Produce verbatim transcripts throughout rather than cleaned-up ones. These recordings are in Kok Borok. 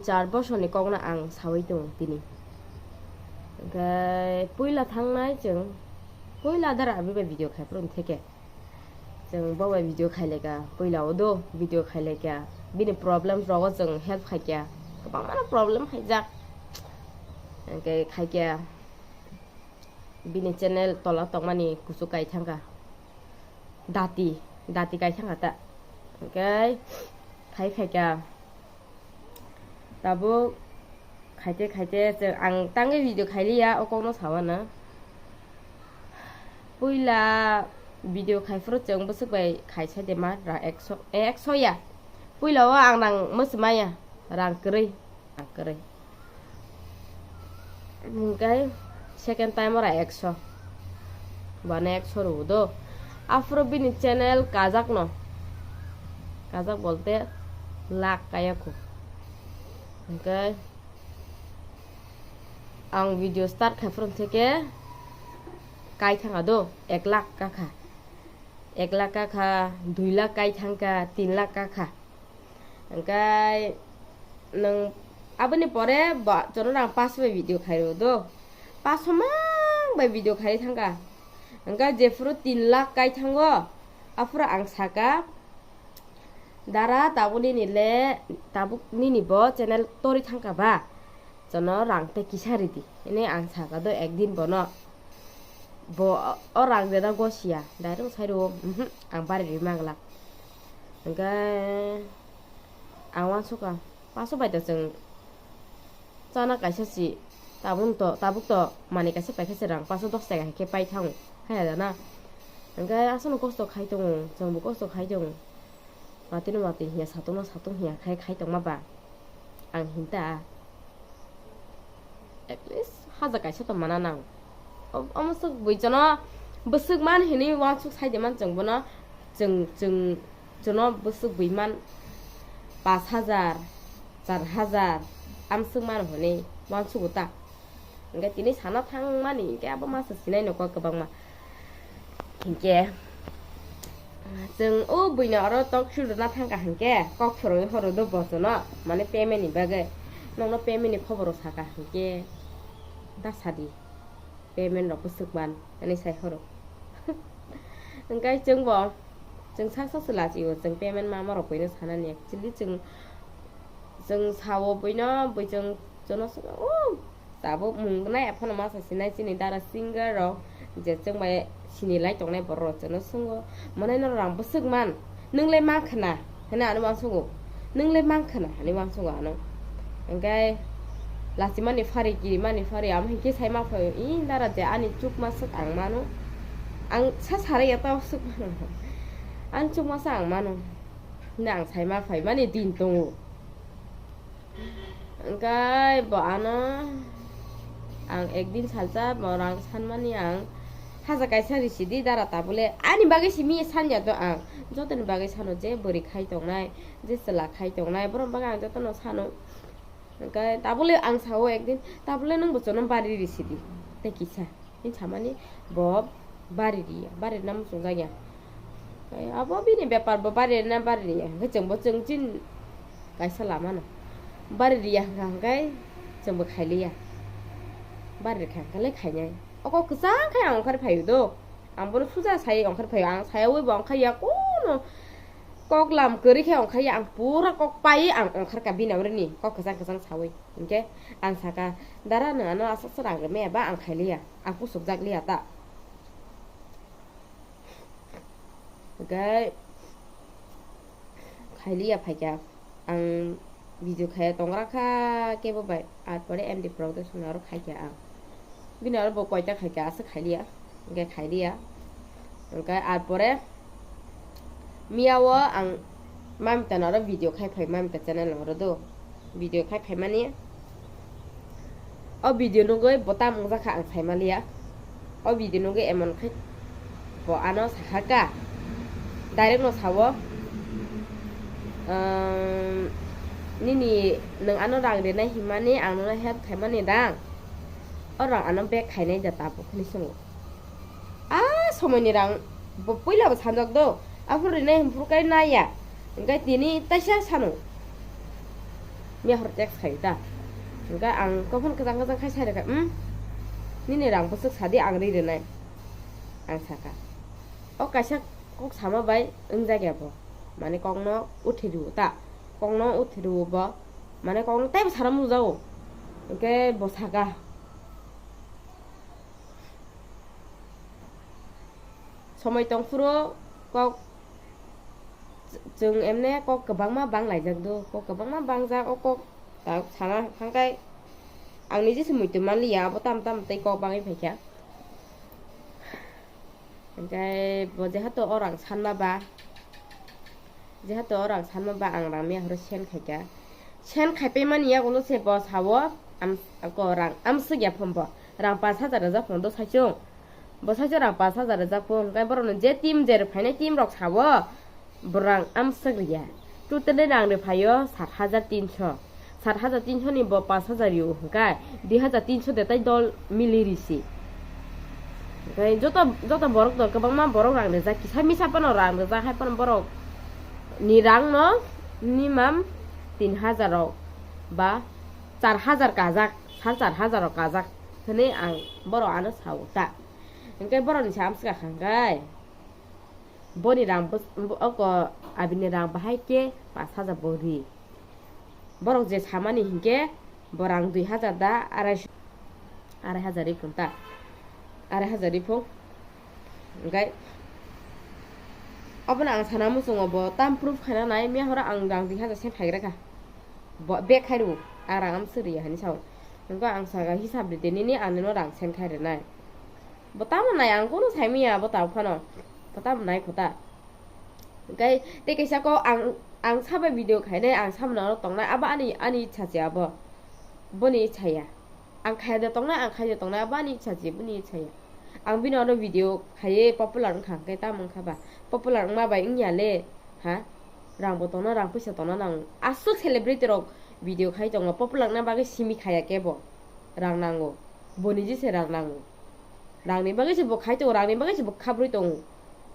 Char bosorni kokno ang saui tongo tini. Hwnkhe puila thangnai chwng, puila dara abi bai video khai phuru theke. Chwng bo bai video khai laika, puila o do video khai laika. Bini problems rogo chwng help khaikya. Kwbangma problem khaijak. Hwnkhe khaikya. Bini channel tola tongmani kuchuk kai thangkha. Dati, dati kai thangkha ta. Hwnkhe khai khaikya. Tabuk khaite khaite chwng ang tangwi video khailiya, o kokno sawana. Puila video khai phuru chwng bwswk bai khai sai de ma ra ekso, eh, ekso ya. Puila o ang rang mwswmaya, rang kwrwi, rang kwrwi. Hwnkhe second time ora ekso. Bana ekso rw do. Aphuru bini channel kajak no. Kajak bolte lakh kaya kho. Hwnkhe ang video start khai phuru theke kai thangkha do, ek lakh kakha. Ek lakh kakha, dui lakh kai thangkha, tin lakh kakha. Hwnkhe nwng aboni pore bo chwngno rang paso bai video khairw do. Paso mang bai video khai thangkha. Hwnkhe jephuru tin lakh kai thango, aphuru ang saka, "Dara, tabuk nini le, tabuk nini bo channel tori thangkha ba? Chwngno rang tei kisa ridi," hinwi ang saka do ekdin bono. Bo o rang reda gosiya, direct sai rw, "Mhm, ang bari rwi manglak." Hwnkhe ang uansukha, paso bai to chwng chana kaisa si, tabuk to, tabuk to manwi kaisa paikha se rang paso dos taka hai khe pai thango, haya da na? Hwnkhe aswkno kosto khai tongo, chwngbo kosto khai tongo. Watwi no watwi hiya, satung no satung hiya khai, khai tongma ba ang hinta. At least haja kaisa to mana nang. O-, omo swk bui chwngno bwswk man hinwi uansuk sai de man chwng bono, chwng, chwng, chwngno bwswk bui man pash hajar, char hajar, amswk man hinwi uansugo ta. Hwnkhe tini sana thangmani hwnkhe abo masa sinai nokha kwbangma. Hinkhe chwng o buino oro talk show rwna thangkha hinkhe kok phwrwngwi horo do bochono, mane payment ni bagwi. Nokno payment ni khobor rok saka hinkhe ta sadi, payment rok bwswk man hinwi sai horo. Hwnkhe chwngbo chwng sak sak se lachio, chwng payment ma ma rok buino sanani actually chwng, chwng sao buino bui chwng, chwngno swngno o. Tabuk mung nai aphano masa sinai chini dara singer rok je chwng bai sini lai tongnai borok rok chwngno swngno, "Mwnai norok rang bwswk man, nwng le man khwna?" hinwi ano uansugo, "Nwng le man khwna?" hinwi uansugo ano. Hwnkhe lachimani phari, kirimani phari, amo hinkhe sai ma phaio, "I dara je ani chukma swk ang mano, ang sa sarai ya tao swk mano, ani chukma swk ang mano," hinwi ang sai ma phaimani din tongo. Hwnkhe bo ano ang ekdin salsa bo rang sanmani ang haja kaisa risidi dara tabule ani bagwi simi sanya do ang jotoni bagwi sano je bwrwi khai tongnai je chwla khai tongnai borok bagwi ang jotono sano hwnkhe tabule ang sao ekdin tabule nwng bo chwngno bari risidi tei kisa. Hini samani bo bari riya, bari rina muchungjak ya. Tei abo bini bepar bo bari rina bari riya. Hwnkhe chwngbo chwng chin kaisa lama no. Bari riya hwnkha hwnkhe chwngbo khailiya. Bari rikha hwnkhe le khainai. O kok kwchang khe ang ongkhar phaio do. Ang bono suja sai ongkhar phaio. Ang sayaui bo ongkhar ya kono kok lam kwrwi khe ongkhar ya. Ang pura kok pai ang ongkhar ka bini amrwini. Kok kwchang kwchang saui. Hinkhe ang saka, "Dara, nwng ano aswk swrang rwmaya ba ang khailiya, ang pusukjak liya ta." Hinkhe khailiya phaikha, ang video khaiya tongra kha kebo bai, ar pore M D Production aro khaikha ang. Bini aro bo koita khaikha aswk khailiya. Hwnkhe khailiya. Hwnkhe ar pore miya o ang Mamita no oro video khai phai, Mamita channel no oro do video khai phaimani. O video nugwi bo tam wngjakha ang saimaliya. O video nugwi emon khai bo ano sakha ka, direct no sao, "Umm, nini nwng ano rang rinai hinmani ang nono help khaimani dang? O rang ano back khainai da tabuk," hinwi swngo. A somoini rang bo puila bo sanjak do. Aphuru rinai hwnphuru kai naiya. Hwnkhe tini taisa sano. Miya hor text khai ta. Hingke ang kophon kwchang kwchang khai sai rwkha, "Hmm? Nini rang bwswk sadi, ang ri rwnai." Ang saka. O kaisa kok sama bai wngjakya bo. Mane kokno uthi rw ta. Kokno uthi rw bo. Mane kokno teibo sana mujago. Hingke bo saka. Somoi tongphuru kok, chwng emne kok kwbangma bang laijak do, kok kwbangma bangjak, o kok ta sana thangkai ang niji se muitu manliya, abo tam tam tei kok bangwi phaikha. Hingkai bo jehato orang sanma ba, jehato orang sanma ba ang rang miya horo send khaikha. Send khaipai mani yagulo se bo sao, am, ako rang amswk ya phon bo. Rang pash hajar rwjak phon do saichung. Bo saichung rang pash hajar rwjak phon, hingkai borokno je team je rw phainai team rok sao, bo rang amswk riya. Totally rang rw phaio sat hajar tinso. Sat hajar tinso ni bo pash hajar rio hingkai dui hajar tinso de tai dol mili risi. Hingkai joto, joto borok to kwbangma borok rang rijak, kisa misa phano rang rijak, hai phano borok ni rang no minimum tin hajar rok ba char hajar kajak, sar char hajar rok kajak hwnwi ang borok ano sao ta. Hingkai borok ni sa amswk kha hingkai. Boni rang bws-, bo-, oko abini rang bahai khe pash hajar bo ri. Borok je samani hinkhe bo rang dui hajar da arai, arai hajar ri phung ta. Arai hajar ri phung. Hingkai obono ang sana muchungo bo tam proof khaina nai, miya horo ang rang dui hajar send khaigra kha. Bo bag khai rw, ang rang amswk riya hinwi sao. Hingke ang saka hisab ride nini ang nino rang send khai rwnai. Bo tamo nai ang kono saimanya bo tamo phano. Bo tamo nai kho ta. Hingke tei kaisa ko ang, ang sabo video khainai, ang sabo nang tongnai, abo ani, ani ichha se abo. Boni ichha ya. Ang khaiya de tongnai, ang khaiya de tongnai, abo ani ichha se, boni ichha ya. Ang bini oro video khaiye popular wngkha, hingke tamo wngkha ba. Popular wngma bai wngya le, ha? Rang bo tongna, rang puisa tongna nang. Aswk celebrity rok video khai tongo, popular wngna bagwi simi khaiya kebo. Rang nango. Boni jese rang nango. Rangni bagwi se bo khai tongo, rangni bagwi se bo khabrwi tongo.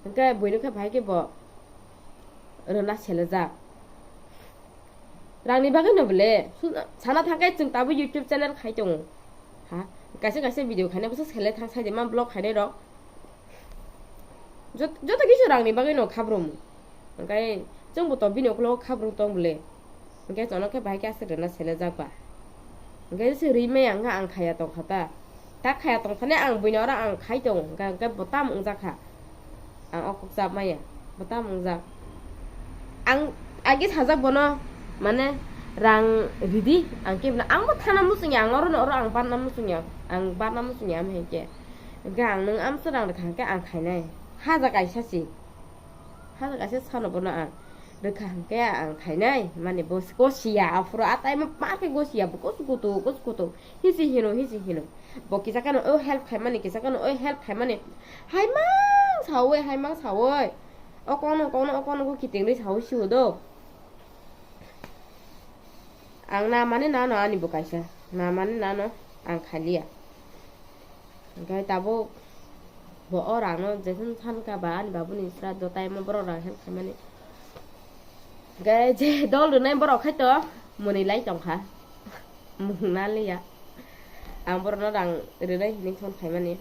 Hingke buino khe bahai khe bo rwna selejak. Rangni bagwi no bole, sana thangkhe chwng tabuk YouTube channel khai tongo. Ha? Kaisa kaisa video khaina bwsa sele thang sai de ma vlog khainai rok. Jot-, joto kisu rangni bagwi no khabrum. Hingke chwngbo to bini ukologo khabrung tong bole. Hingke chono khe bahai khe aswk rwna selejak ba. Hingke se rwi maya wngkha ang khaya tongkha ta. Ta khaya tongthani ang buino oro ang khai tongo. Hingke, hingke bo tamo wngjakha. Ang o kok chap maya. Bo tamo wngjak. Ang age sajak bono, mane, rang ridi. Ang khe bono, ang bo thana muchungya, ang oro, oro ang barna muchungya. Ang barna muchungya, am hingke. Hingke ang nwng amsa rang rwkha hingke ang khainai. Haja kaisa si. Hano kaisa sano bono ang rwkha hwnkhe ang khainai, mani bo gosiya, aphuru a time ma khe gosiya, bo kusu kutu, kusu kutu, hisi hino, hisi hino. Bo kisa kano o help khaimani, kisa kano o help khaimani. Haimang sawi, haimang sawi. O kono, kono, o kono ko kitingri sawi siyo do. Ang na mani nano ani bo kaisa, na mani nano ang khaliya. Hingke tabuk bo o rangno jeswk sankha ba ani babuni sra do, tai omo borok rang help khaimani. Hingke je dol rwnai borok khai to mwnwi lai tongkha. Mung na liya. Ang borokno rang rwnai hinwi phone khaimani.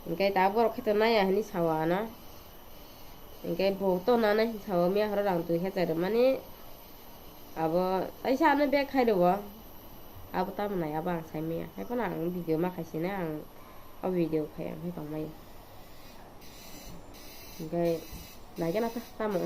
Hingke tabuk borok khai to naiya hinwi sao ano. Hingke bo to nanai hinwi sao, miya horo rang dui hajar rwmani. Abo taisa ano bag khai rwo. Abo tamo nai, abo ang sai maya. Hai phano ang video ma khai sina, ang o video khai ang khai tong maya. Hingke nai gana ta tamo.